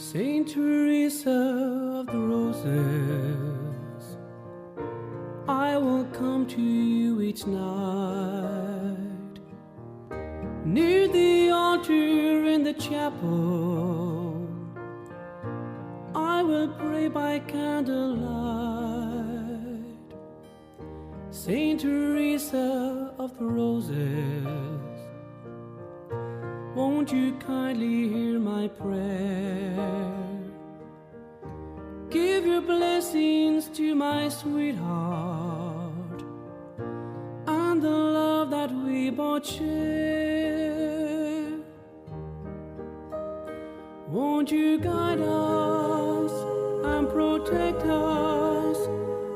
Saint Teresa of the Roses, I will come to you each night. Near the altar in the chapel, I will pray by candlelight. Saint Teresa of the Roses, won't you kindly hear my prayer? Give your blessings to my sweetheart and the love that we both share. Won't you guide us and protect us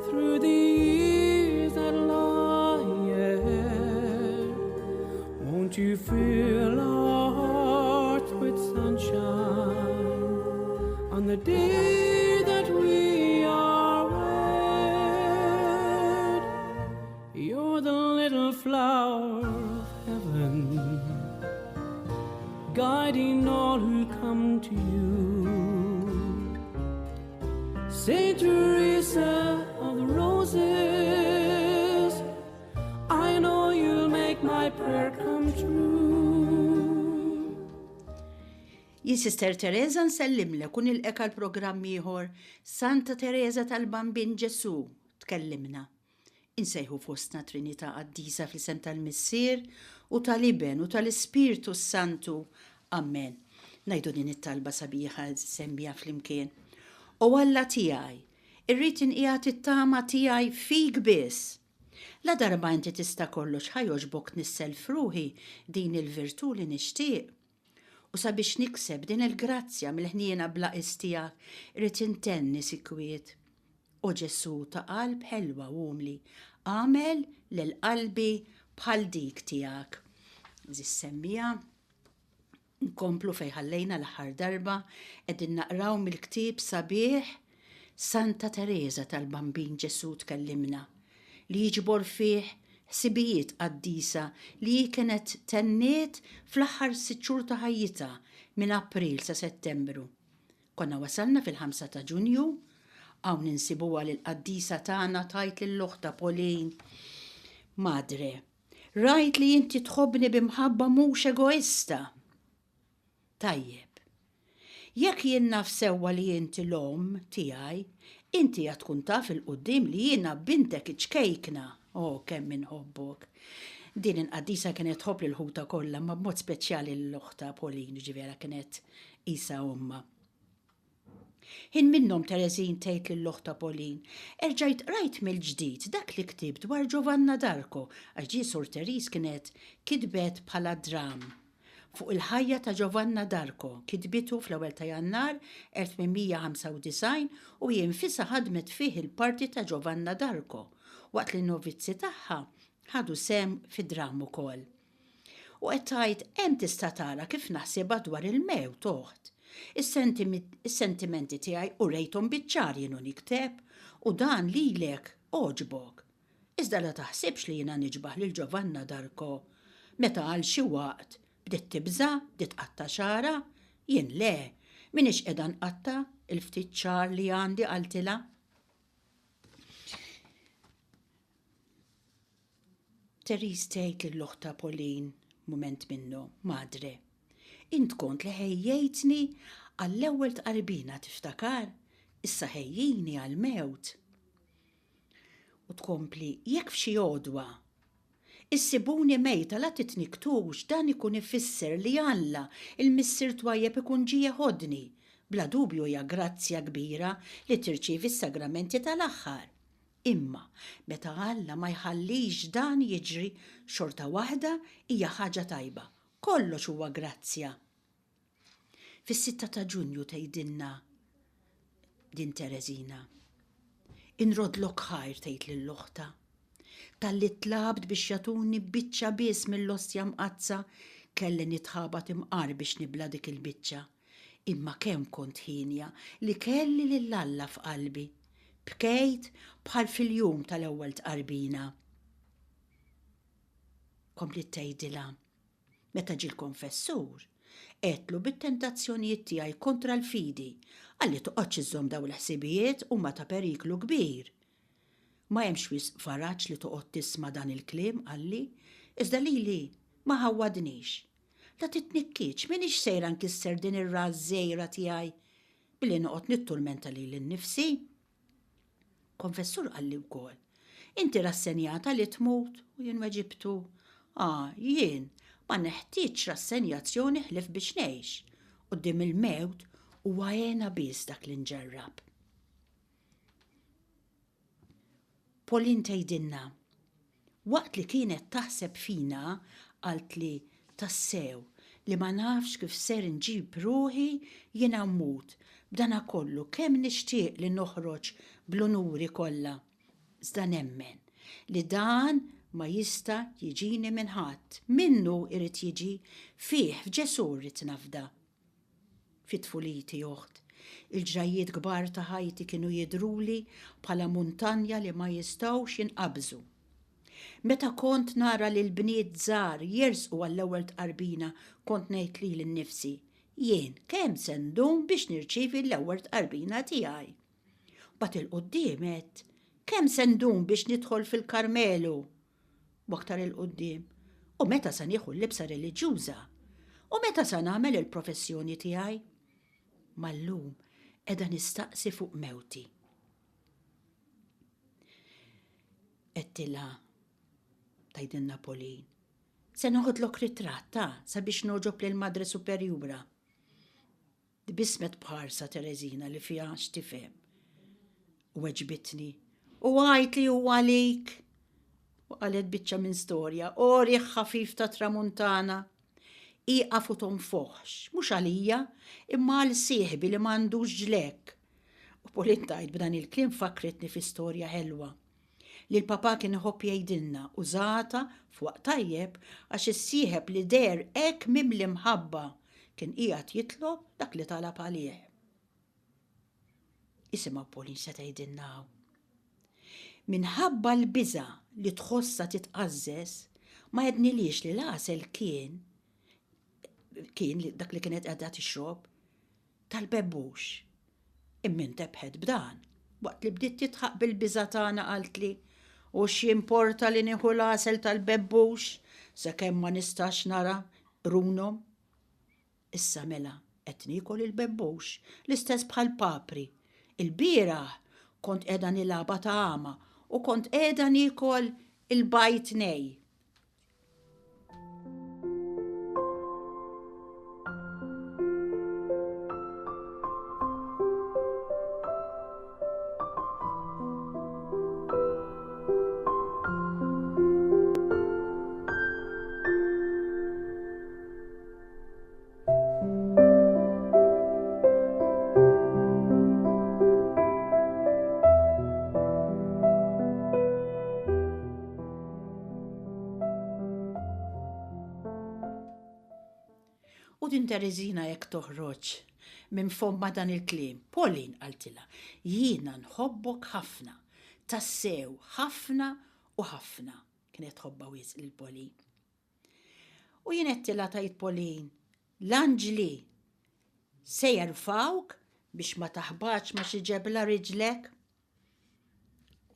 through the years that lie ahead? Won't you fill our hearts with sunshine on the day that we are wed? You're the little flower of heaven, guiding all who come to you. Saint Teresa of the Roses, I know you'll make my prayer come true. Jien Sister Teresa nsellimlek u nilqek għal programm ieħor Santa Teresa tal-Bambin Ġesu tkellimna. Insejħu fostna Trinità Qaddisa fl-isem tal-Missier u tal-Iben u tal-Ispirtu s-Santu. Amen. Ngħidu din it-talba sabiħa semmija flimkien. O Alla tiegħi, irrid inqiegħed it-tama tiegħi fik biss. La darba inti tista' kollox ħa jogħġbok tnissel f'ruħi din il-virtù li nixtieq. U sabiex nikseb din il-grazzja mill-ħniena bla qies tiegħek, irrid intenni sikwit. O Ġesù ta' qalb ħelwa u umli, agħmel lil qalbi bħal dik tiegħek. Għeżież semmiegħa, nkomplu fejn ħallejna l-aħħar darba, qegħdin naqraw mill-ktieb sabiħ Santa Tereża tal-Bambin Ġesù tkellimna, li jiġbor fih ħsibijiet qaddisa li hi kienet tenniet fl-aħħar sitt xhur ta' ħajjitha minn April sa Settembru. Konna wasalna fil-ħamsa ta' Ġunju, hawn insibuha lill-qaddisa tagħna tgħid lil oħtha Pauline, Madre, rajt li inti tħobbni bi mħabba mhux egoista. Tajjeb. Jekk jien naf sewwa li inti l-omm tiegħi, inti għad tkun taf 'il quddiem li jiena bintek iċ-ċkejkna. Oh, kemm inħobbok! Din il-qaddisa kienet tħobb lil ħutha kollha, imma b'mod speċjali lil oħtha Pauline, jiġifieri kienet qisha ommha. Ħin minnhom Tereżin tgħid lil oħtha Pauline, Erġajt qrajt mill-ġdid dak li ktibt dwar Giovanna d'Arco, għax ġie Sur Therese kienet kitbet bħala dramm fuq il-ħajja ta' Giovanna d'Arco, kitbitu fl-ewwel ta' Jannar 1895 u hi nfisha ħadmet fih il-parti ta' Giovanna d'Arco, waqt li n-novizzi tagħha ħadu sehem fid-dramm ukoll. U qed tgħid hemm tista' tara kif naħsibha dwar il-mewt, oħt. Is-sentimenti tiegħi urejthom biċ-ċar jien u nikteb, u dan lilek għoġbok. Iżda la taħsibx li jiena niġbaħ lil Giovanna d'Arco meta għal xi waqt bdiet tibża', bdiet tqatta' xagħarha. Jien le, m'iniex qiegħda nqatta' l-ftit xagħar li għandi, qaltilha. Therese tgħid lil oħtha Pauline mument minnu, Madre, int kont li ħejjejtni għall-ewwel tqarbina tiftakar? Issa ħejjini għall-mewt. U tkompli, jekk f'xi għodwa issibuni mejta la titnikktux dan ikun ifisser li Alla, il-Missier twajjeb ikun ġie jeħodni. Bla dubju hija grazzja kbira li tirċievi s-sagramenti tal-aħħar. Imma meta Alla ma jħallix dan jiġri, xorta waħda hija ħaġa tajba. Kollox huwa grazzja. Fis-sitta ta' Ġunju tgħidilna din Tereżina. Inroddlok ħajr tgħid lil oħtha. Talli tlabt biex jagħtuni biċċa biss mill-ostja mqaddsa kelli nitħabat imqar biex nibla' dik il-biċċa. Imma kemm kont hienja li kelli lil Alla f'qalbi. Bkejt bħal fil-jum tal-ewwel tqarbina. Kompliet tgħidilha, Meta ġie l-konfessur, Għedtlu bit-tentazzjonijiet tiegħi kontra l-fidi. Qalli toqgħodx iżżomm dawn il-ħsibijiet huma ta' periklu kbir. Ma hemmx wisq faraġ li toqgħod tisma' dan il-kliem, qalli, iżda lili ma ħawwadnix. La titnikkietx, m'iniex sejra nkisser din ir-ras żgħira tiegħi billi noqgħod nitturmenta lili nnifsi. Konfessur qalli wkoll, Inti rassenjata li tmut? U jien weġibtu, Ah, jien ma neħtieġx rassenjazzjoni ħlief biex ngħix. Quddiem il-mewt huwa hena biss dak li nġarrab. Pauline tgħidilna, Waqt li kienet taħseb fina, qaltli, Tassew li ma nafx kif ser inġib ruħi jiena mmut, b'danakollu kemm nixtieq li noħroġ bl-unuri kollha. Iżda nemmen li dan ma jista' jiġini minn ħadd, minnu jrid jiġi, fih, f'Ġesù rrid nafda. Fi tfuliti, oħt, il-ġrajjiet kbar ta' ħajti kienu jidhruli bħala muntanja li ma jistgħux jinqabżu. Meta kont nara lill-bniet żgħar jersqu għall-ewwel tqarbina kont ngħid lili nnifsi, 'Jien kemm se ndum biex nirċievi l-ewwel tqarbina tiegħi? Mbagħad 'il quddiem għedt, 'Kemm se ndum biex nidħol fil-Karmelu? U aktar 'il quddiem, U meta sa nieħu l-libsa reliġjuża? U meta sa nagħmel il-professjoni tiegħi? Ma llum qiegħda nistaqsi fuq mewti. Għedtilha, tgħidilna Pauline, se noħodlok ritratt ta' sabiex nogħġob lill-Madre Superjura. Tbissmet b'ħarsa Tereżina li fiha x'tifhem. U weġbitni, U għid li huwa għalik! U qalet biċċa minn storja, O riħ ħafif tat-tramuntana! Ieqaf u tonfoħx, mhux għalija, imma għal sieħbi li m'għandux ġlekk. U Pauline tgħid b'dan il-kliem fakkritni fi storja ħelwa. Li l-papà kien iħobb jgħidilna, użata f'waqt tajjeb għax is-sieħeb li deher hekk mimli mħabba kien qiegħed jitlob dak li talab għalih. Isimgħu Pauline se tgħidilna hawn. Minħabba l-biża' li tħossha titqażżeż, ma għednilhiex li l-għasel kien kien dak li kienet qiegħda tixrob tal-bebbux. Imma intebħet b'dan. Waqt li bdiet tidħaq bil-biża' tagħna qaltli, U x'jimporta li nieħu l-għasel tal-bebbux sakemm ma nistax nara qrunhom? Issa mela qed niekol il-bebbux, l-istess bħall-papri. Ilbieraħ kont qiegħda nilgħabha ta' għama u kont qiegħda niekol il-bajd nej. U din Tereżina hekk toħroġ minn fommha dan il-kliem. Pauline qaltilha, jiena nħobbok ħafna, tassew ħafna u ħafna. Kienet tħobbha wisq lil Pauline. U jien għedtilha tgħid Pauline, l-anġli se jerfgħuk biex ma taħbatx ma' xi ġebla riġlek.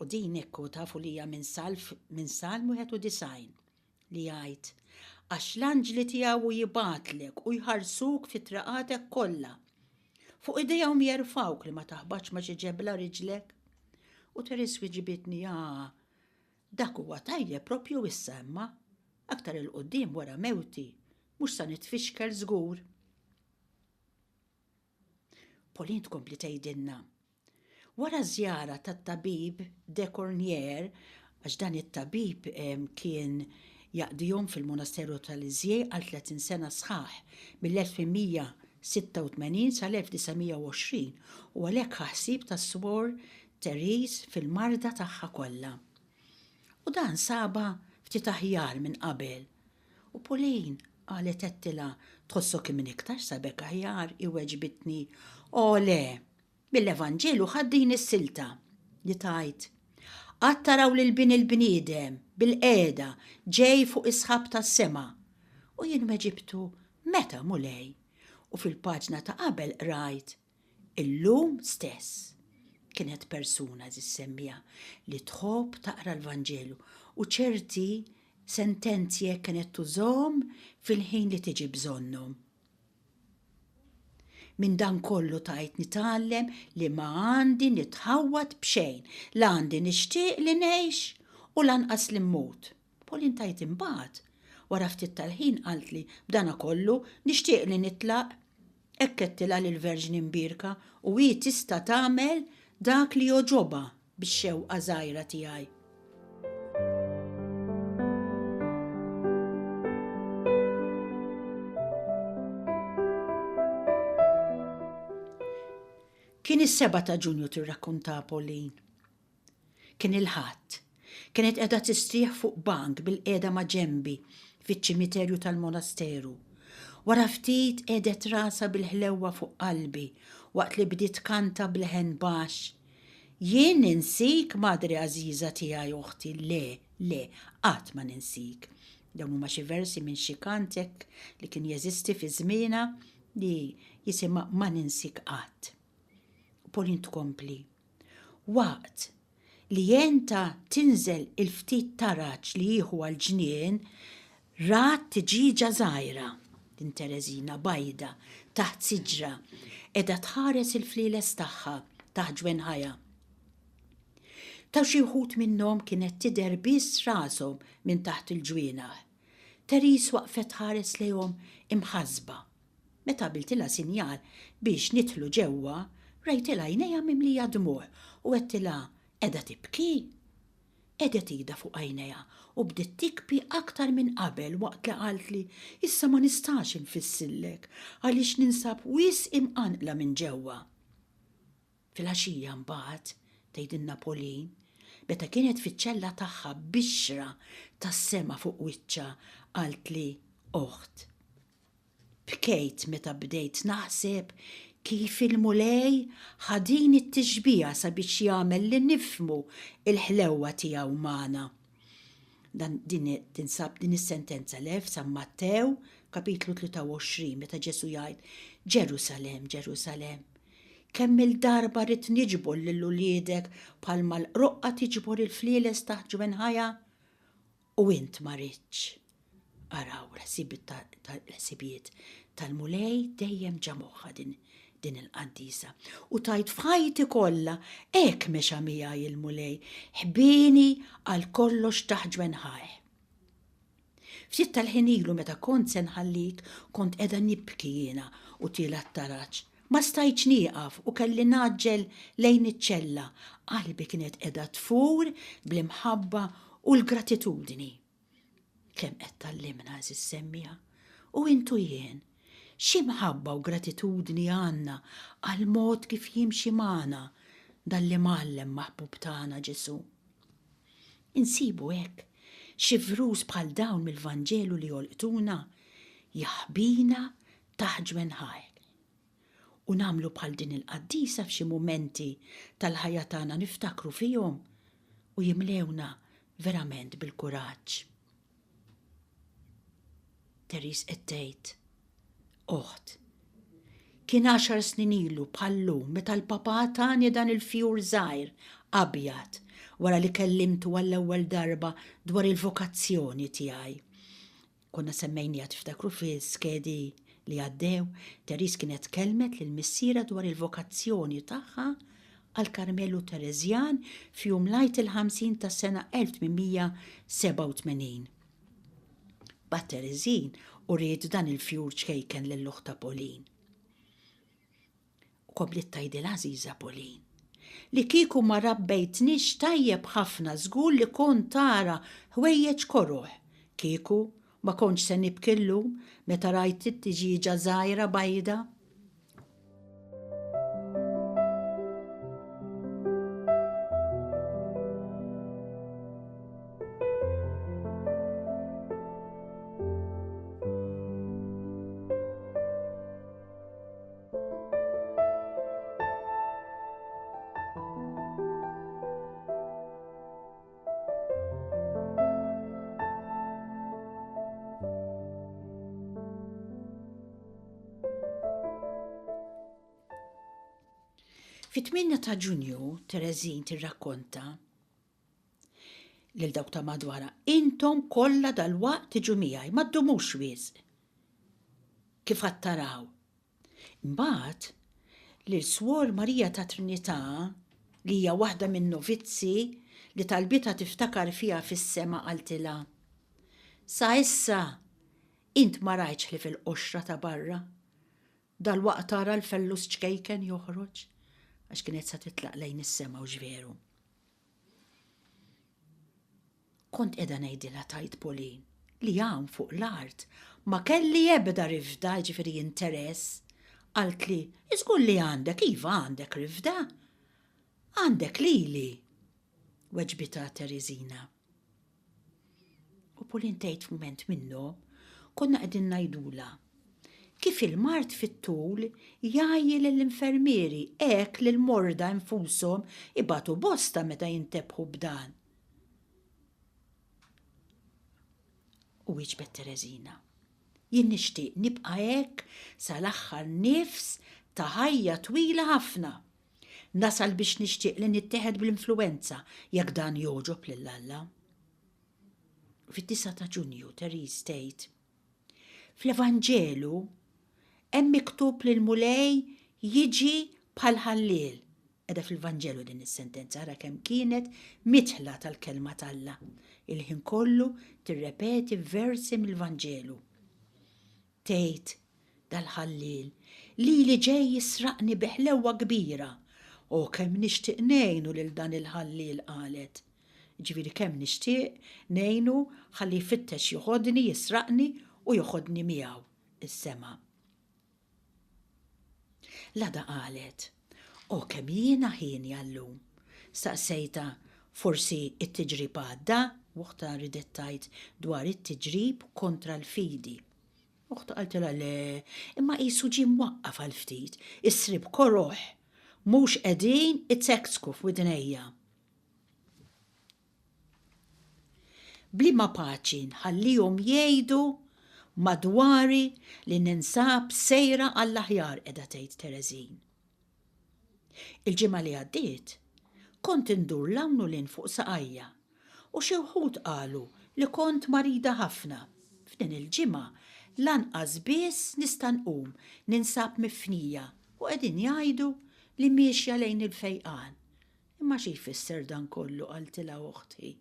U din ekku tafu li hija minn salf minn Salm 91 li jgħid għax l-anġli tiegħu jibgħatlek u jħarsuk fi triqatek kollha. Fuq idejhom jerfgħuk li ma taħbatx ma' xi ġebla riġlek. U Teres wiġibitni, ah, Dak huwa tajjeb proprju issa imma, aktar 'il quddiem wara mewti, mhux sa nitfixkel żgur. Pauline tkompli tgħidilna, Wara żjara tat-tabib de Cornier, għax dan it-tabib kien jaqdihom fil-monasteru ta' Lisieux għal 30 sena sħaħ, mill-1886 sal-1920, u għalhekk ħa ħsieb tas-Swor Therese fil-marda tagħha kollha. U dan sabha ftit aħjar minn qabel. U Pauline, qalet għedtilha, tħossok imnikta x'sabek aħjar, hi weġbitni, O le! Mill-Evanġelu ħadt din is-silta li tgħid, Għad taraw lil Bin il-bniedem bilqiegħda ġej fuq is-sħab tas-sema. U jien weġibtu, Meta, Mulej? U fil-paġna ta' qabel qrajt, Illum stess. Kienet persuna, għeżież semmiegħa, li tħobb taqra l-Vanġelu u ċerti sentenzi hekk kienet tużahom fil-ħin li tiġi bżonnhom. Minn dan kollu tgħid nitgħallem li ma għandi nitħawwad b'xejn, la għandi nixtieq li ngħix u lanqas li mmut. Pauline tgħid imbagħad, wara ftit tal-ħin qaltli b'danakollu nixtieq li nitlaq. Hekk għedtilha lill-Verġni Mbierka u hi tista' tagħmel dak li jogħġobha bix-xewqa żgħira tiegħi. Kien is-sebgħa ta' Ġunju tirrakkunta Pauline. Kien il-Ħadd. Kienet qiegħda tistrieħ fuq bank bilqiegħda ma' ġenbi fiċ-ċimiterju tal-monasteru. Wara ftit qiegħdet rasha bil-ħlewwa fuq qalbi waqt li bdiet tkanta b'leħen baxx, Jien ninsik, Madre għażiża tiegħi oħti, le, le, qatt ma ninsik. Dawn huma xi versi minn xi kant hekk li kien jeżisti fi żmienha li jisimha Ma ninsik qatt. U Pauline tkompli, Waqt li għentha tinżel il-ftit taraġ li jieħu għall-ġnien, rat tiġieġa żgħira, din Tereżina, bajda, taħt siġra, qiegħda tħares il-flieles tagħha taħt ġwenħajha. Ta' xi wħud minnhom kienet tidher biss rashom minn taħt il-ġwienaħ. Therese waqfet tħares lejhom imħassba. Meta għamiltilha sinjal biex nidħlu ġewwa, rajtilha għajnejha mimlija dmugħ u għedtilha, Qiegħda tibki? Qegħdet idha fuq għajnejha u bdiet tikbi aktar minn qabel waqt li qaltli, Issa ma nistax infissillek għaliex ninsab wisq imqanqla minn ġewwa. Filgħaxija mbagħad, tgħidilna Pauline, meta kienet fiċ-ċella tagħha b'bixra tas-sema fuq wiċċha, qaltli, Oħt, Bkejt meta bdejt naħseb kif il-Mulej ħa din it-tixbiha sabiex jagħmel li nifhmu l-ħlewwa tiegħu magħna. Dan din tinsab din is-sentenza le f'San Mattew kapitlu 23 meta Ġesù jgħid Ġerusalemm, Ġerusalemm, kemm-il darba ridt niġbor lil uliedek bħalma l-qroqqa tiġbor il-flieles taħt ġwenħajha U int ma ridtx. Araw, l-ħsibijiet tal-Mulej dejjem ġa moħħha din din il-qaddisa. U tgħid f'ħajti kollha hekk mexa miegħi il-Mulej, ħbieni għal kollox taħt ġwenħajh. Ftit tal-ħin ilu meta kont se nħallik kont qiegħda nibki jiena u tiela' t-taraġ. Ma stajtx nieqaf u kelli ngħaġġel lejn iċ-ċella, qalbi kienet qiegħda tfur bl-imħabba u l-gratitudni. Kemm qed tgħallimna, għeżież semmiegħa, u int u jien, xi mħabba u gratitudni għandna għall-mod kif jimxi magħna dan l-Imgħallem maħbub tagħna Ġesù. Insibu hekk xi vrus bħal dawn mill-Vanġelu li jolqtuna, jaħbina taħt ġwenħajh. U nagħmlu bħal din il-qaddisa f'xi mumenti tal-ħajja tagħna niftakru fihom u jimlewna verament bil-kuraġġ. Therese qed tgħid, Oħt, kien għaxar snin ilu bħal-lum meta l-papà tani dan il-fjur żgħir abjad wara li kellimtu għall-ewwel darba dwar il-vokazzjoni tiegħi. Konna semmejniha tiftakru fi skedi li għaddew, Therese kienet kellmet lil missierha dwar il-vokazzjoni tagħha għall-Karmelu Tereżjan f'jum l-Għid il-50 tas-sena 1887. Bagħat Tereżin u ried dan il-fjur ċkejken lil oħtha Pauline. U kompliet tgħidilha għażiża Pauline, li kieku ma rabbejtnix tajjeb ħafna żgur li kont tara ħwejjeġ koroh, kieku ma kontx se nibki llum meta rajt it-tiġieġa żgħira bajda. Fit-8 ta' Ġunju, Tereżin tirrakkonta lil dawk ta' madwarha, Intom kollha dalwaqt tiġu miegħi, ma ddumux wisq. Kif għad taraw. Imbagħad, lil Swor Marija ta' Trinità, li hija waħda min-novizzi li talbitha tiftakar fiha fis-sema qaltilha, Sa issa int ma rajtx ħlief il-qoxra ta' barra. Dalwaqt tara l-fellus ċkejken joħroġ, għax kienet sa titlaq lejn is-sema hux veru. Kont qiegħda ngħidilha tgħid Pauline li hawn fuq l-art ma kelli ebda rifda, jiġifieri interess. Qaltli, Żgur li għandek, iva għandek rifda. Għandek lili, weġbitha Tereżina. U Pauline tgħid f'mument minnhom konna qegħdin ngħidulha kif il-mard fit-tul jgħajji lill-infermieri hekk li l-morda infushom ibatu bosta meta jintebħu b'dan. U wieġbet Tereżina, Jien nixtieq nibqa' hekk sal-aħħar nifs ta' ħajja twila ħafna. Nasal biex nixtieq li nittieħed bl-influwenza jekk dan jogħġob lil Alla. Fid-9 ta' Ġunju, Therese tgħid, Fl-Evanġelu hemm miktub li l-Mulej jiġi bħal ħalliel. Qiegħda fil-Vanġelu din is-sentenza, ara kemm kienet midħla tal-Kelma t'Alla. Il-ħin kollu tirrepeti versi mill-Vanġelu. Tgħid, dal-ħalliel, lili ġej jisraqni bi ħlewwa kbira. O kemm nixtieq ngħinu lil dan il-ħalliel, qalet. Jiġifieri kemm nixtieq ngħinu ħalli jfittex joħodni, jisraqni u joħodni miegħu s-sema. L-għada qalet, O kemm jiena hienja llum! Staqsejtha, Forsi t-tiġrib għadda? Oħtha ridet tgħid dwar it-tiġrib kontra l-fidi. Oħtha qaltilha, Le, imma qisu ġie mwaqqaf għal ftit, is-sriep koroh mhux qegħdin izekkzku f'widnejja. B'liema paċi nħallihom jgħidu madwari li ninsab sejra għall-aħjar qiegħda tgħid Tereżin. Il-ġimgħa li għaddiet kont indur 'l hawn u 'l hinn fuq saqajja u xi wħud qalu li kont marida ħafna. F'din il-ġimgħa lanqas biss nista' nqum, ninsab mifnija u qegħdin jgħidu li miexja lejn il-fejqan. Imma xi jfisser dan kollu qaltilha oħti.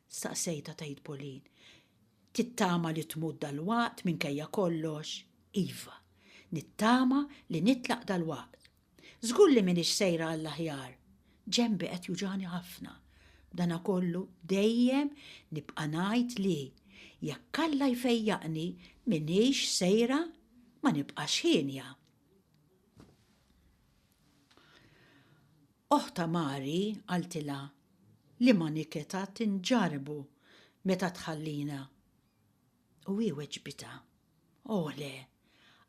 Staqsejtha tgħid Pauline. Tittama li tmut dalwaqt minkejja kollox? Iva, nittama li nitlaq dalwaqt. Żgur li m'iniex sejra għall-aħjar. Ġenbi qed juġagħni ħafna. B'danakollu dejjem nibqa' ngħid li jekk Alla jfejjaqni m'iniex sejra ma nibqax hienja. Oħtha Mari qaltilha liema niket għad inġarrbu meta tħallina. U hi weġbitha, Oh le,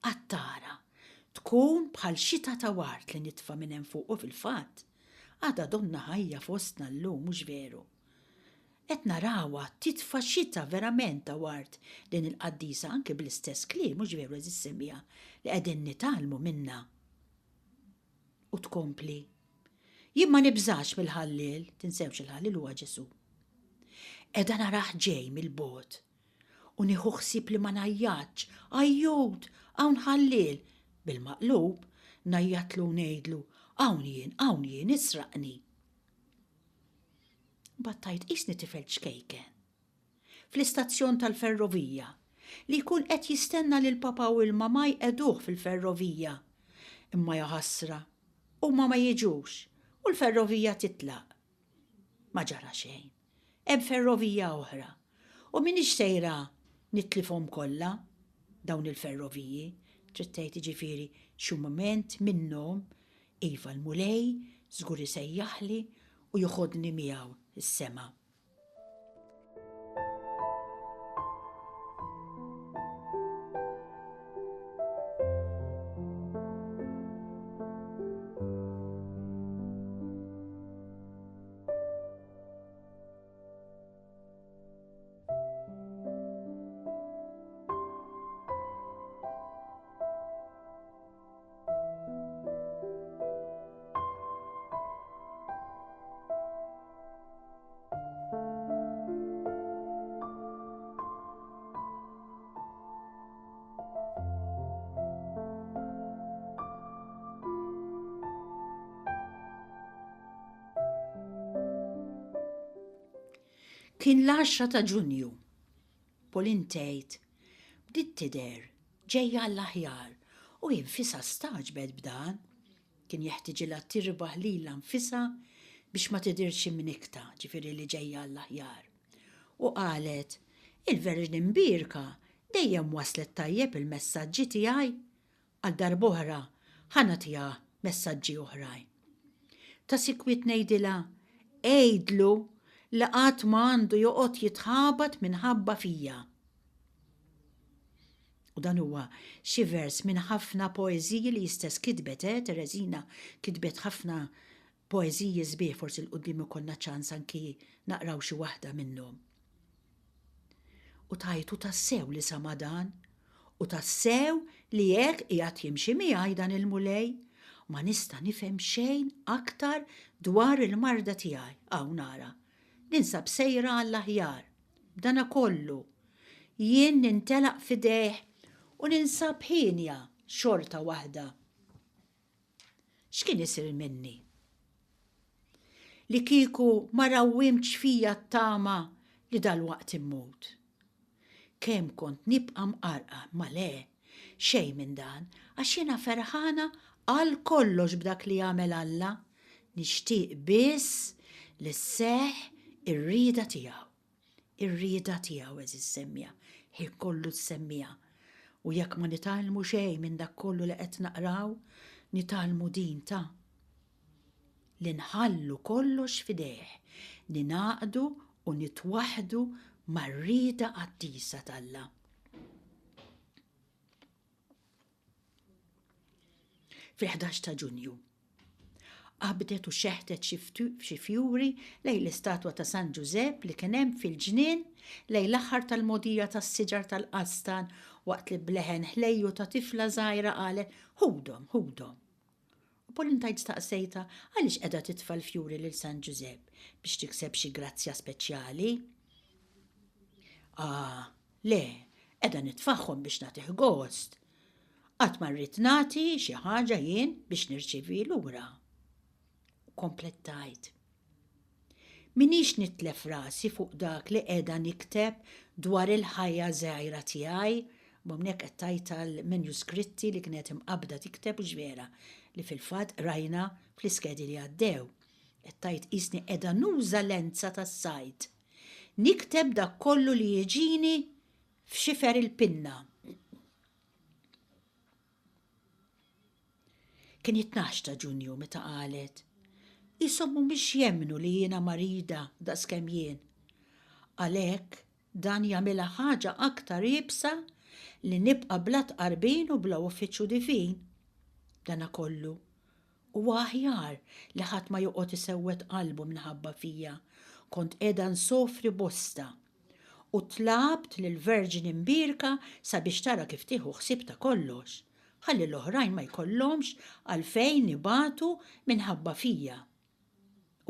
għad tara, tkun bħal xita ta' ward li nitfa' minn hemm fuq u fil-fatt, għadha donnha ħajja fostna llum mhux veru? Qed narawha titfa' xita verament ta' ward din il-qaddisa anki bl-istess kliem mhux veru għeżież semmiegħa li qegħdin nitgħallmu minnha. U tkompli, Jien ma nibżax mill-ħalliel, tinsewx il-ħalliel huwa Ġesù. Qiegħda narah ġej mill-bogħod u nieħu ħsieb li ma ngħajjatx, ajjut, hawn ħalliel. Bil-maqlub, ngħajjatlu u ngħidlu, hawn jien, hawn jien, israqni. Imbagħad tgħid qisni tifel ċkejken fl-istazzjon tal-ferrovija li jkun qed jistenna lil papa u l-mama jqegħduh fil-ferrovija. Imma jaħasra, huma ma jiġux u l-ferrovija titlaq. Ma ġara xejn. Hemm ferrovija oħra. U m'iniex sejra nitlifhom kollha dawn il-ferroviji. Trid tgħid jiġifieri xi mument minnhom iva l-Mulej żgur isejjaħli u joħodni miegħu s-sema. Kien l-għaxra ta' Ġunju. Pauline tgħid, Bdiet tidher ġejja għall-aħjar u hi nfisha stagħġbet b'dan. Kien jeħtiġilha tirbaħ lilha nfisha biex ma tidhirx imnikkta, ġifieri li ġejja għall-aħjar. U qalet, Il-Verġni Mbierka dejjem wasslet tajjeb il-messaġġi tiegħi. Għal darb'oħra ħa nagħtiha messaġġi oħrajn. Ta' sikwit ngħidilha, Għidlu li qatt ma għandu joqgħod jitħabat minħabba fija. U dan huwa xi vers minn ħafna poeżiji li hi stess kitbet, eh, Tereżina kitbet ħafna poeżiji sbieħ, forsi 'l quddiem ikollna ċans anki naqraw xi waħda minnhom. U tajtu tassew li sama' dan, u tassew li hekk qiegħed jimxi miegħi dan il-Mulej, ma nista' nifhem xejn aktar dwar il-marda tiegħi, hawn ara, ninsab sejra għall-aħjar. B'danakollu, jien nintelaq f'idejh u ninsab hienja xorta waħda. X'kien isir minni? Li kieku ma rawwimtx fija t-tama li dalwaqt immut. Kemm kont nibqa' mqarrqa, imma le, xejn minn dan, għax jiena ferħana għal kollox b'dak li jagħmel Alla, nixtieq biss li sseħħ ir-rieda tiegħu. Ir-rieda tiegħu, għeżież semmiegħa, ħin kollu ssemmiha. U jekk ma nitgħallmu xejn minn dak kollu li qed naqraw, nitgħallmu din ta' li nħallu kollox f'idejh, ningħaqdu u nitwaħħdu mar-rieda qaddisa t'Alla. Fil-11 ta' Ġunju, qabdet u xeħtet xi fjuri lejn l-istatwa ta' San Ġużepp li kien hemm fil-ġnien lejn l-aħħar tal-mogħdija tas-siġar tal-qastan waqt li b'leħen ħlejju ta' tifla żgħira qalet, Ħudhom, ħudhom. U Pauline tgħid staqsejtha għaliex qiegħda titfa' l-fjuri lil San Ġużepp biex tikseb xi grazzja speċjali. Ah, le, qiegħda nitfagħhom biex nagħtih gost. Qatt ma rrid nagħti xi ħaġa jien biex nirċievi lura. U komplet tgħid. M'iniex nitlef rasi fuq dak li qiegħda nikteb dwar il-ħajja żgħira tiegħi, m'hawnhekk qed tgħid tal-manuscritti li kienet imqabbda tikteb hux vera, li fil-fatt qrajna fl-iskedi li għaddew. Qed tgħid qisni qiegħda nuża lenza tas-sajd. Nikteb dak kollu li jiġini f'xifer il-pinna. Kien it-tnax ta' Ġunju meta qalet, Qishom mhumiex jemmnu li jiena marida daqskemm jien. Għalhekk dan jagħmilha ħaġa aktar iebsa li nibqa' bla tqarbin u bla uffiċċju divin. B'danakollu, huwa aħjar li ħadd ma joqgħod isewwed qalbu minħabba fija. Kont qiegħda nsofri bosta U tlabt lill-Verġni Mbierka sabiex tara kif tieħu ħsieb ta' kollox, ħalli l-oħrajn ma jkollhomx għalfejn ibatu minħabba fija.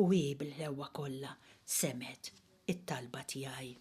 U hi bil-ħlewwa kollha semgħet it-talba tiegħi.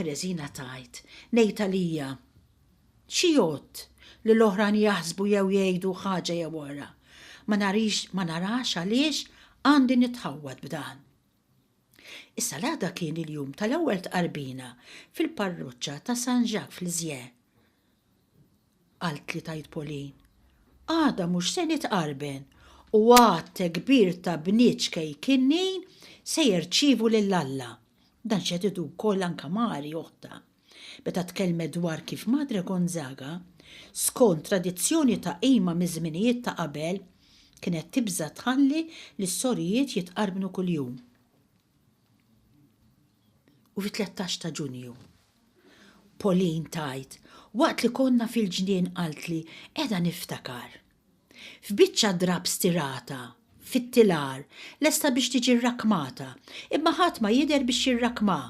Tereżina tgħid, Ngħid għalija, xi jgħodd li l-oħrajn jaħsbu jew jgħidu ħaġa jew oħra? Ma narix, ma narax għaliex għandi nitħawwad b'dan. Issa l-għada kien il-jum tal-ewwel tqarbina fil-parroċċa ta' San Jacques f'Lisieux. Qaltli tgħid Pauline, Għada mhux se nitqarben u għadd kbir ta' bniet ċkejkinnin se jirċievu lil Alla. Dan xehditu wkoll anke Mari oħtha, meta tkellmet dwar kif Madre Gonzaga, skont tradizzjoni ta' qima miż-żminijiet ta' qabel, kienet tibża' tħalli lis-sorijiet jitqarbnu kuljum. U fit-13 ta' Ġunju, Pauline tgħid, Waqt li konna fil-ġnien qaltli qiegħda niftakar. F'biċċa drapp stirata, fit-tilar, lesta biex tiġi rrakkmata, imma ħadd ma jidher biex jirrakkmha.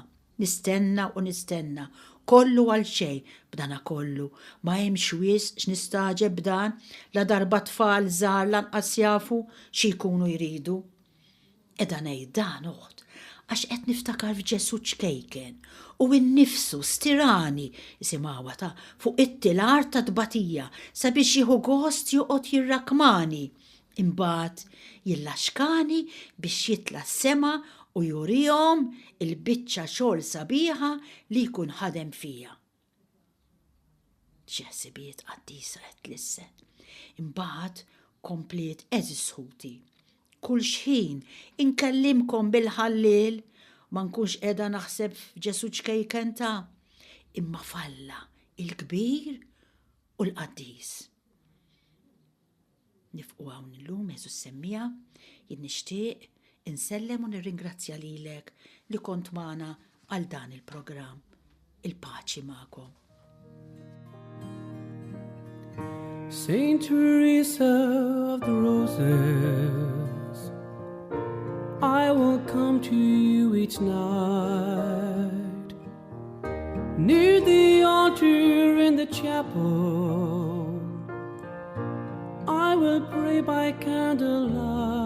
Nistenna u nistenna, kollu għal xejn, b'dana kollu, ma hemmx wisq x'nistagħġeb b'dan, ladarba tfal żgħar lanqas jafu xi jkunu jridu. Qiegħda ngħid dan, oħt, għax qed niftakar f'Ġesù ċkejken u nnifsu stirani, isimgħuha ta', fuq it-tilar tat-tbatija sabiex jieħu gost joqgħod jirrakmani, imbagħad jillaxkani biex jitla' s-sema u jurihom il-biċċa xogħol sabiħa li jkun ħadem fija. Xi ħsibijiet qaddisa qed tlissen. Imbagħad kompliet għeżież ħuti. Kull xħin inkellimkom bil-ħalliel ma nkunx qiegħda naħseb f'Ġesù ċkejken ta' imma f'Alla il-kbir u l-qaddis. Nifqu hawn illum għeżu s-semmiegħa, jien nixtieq insellem u nirringrazzja lilek li kont magħna għal dan il-programm. Il-paċi magħkom. Saint Teresa of the Roses, I will come to you each night. Near the altar in the chapel, I will pray by candlelight.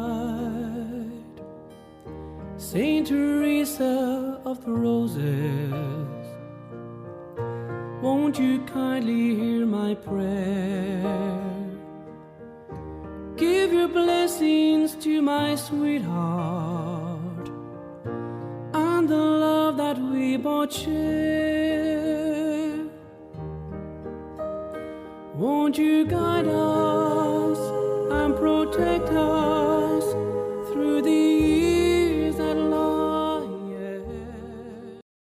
Saint Teresa of the Roses, won't you kindly hear my prayer? Give your blessings to my sweetheart and the love that we both share. Won't you guide us and protect us through the years?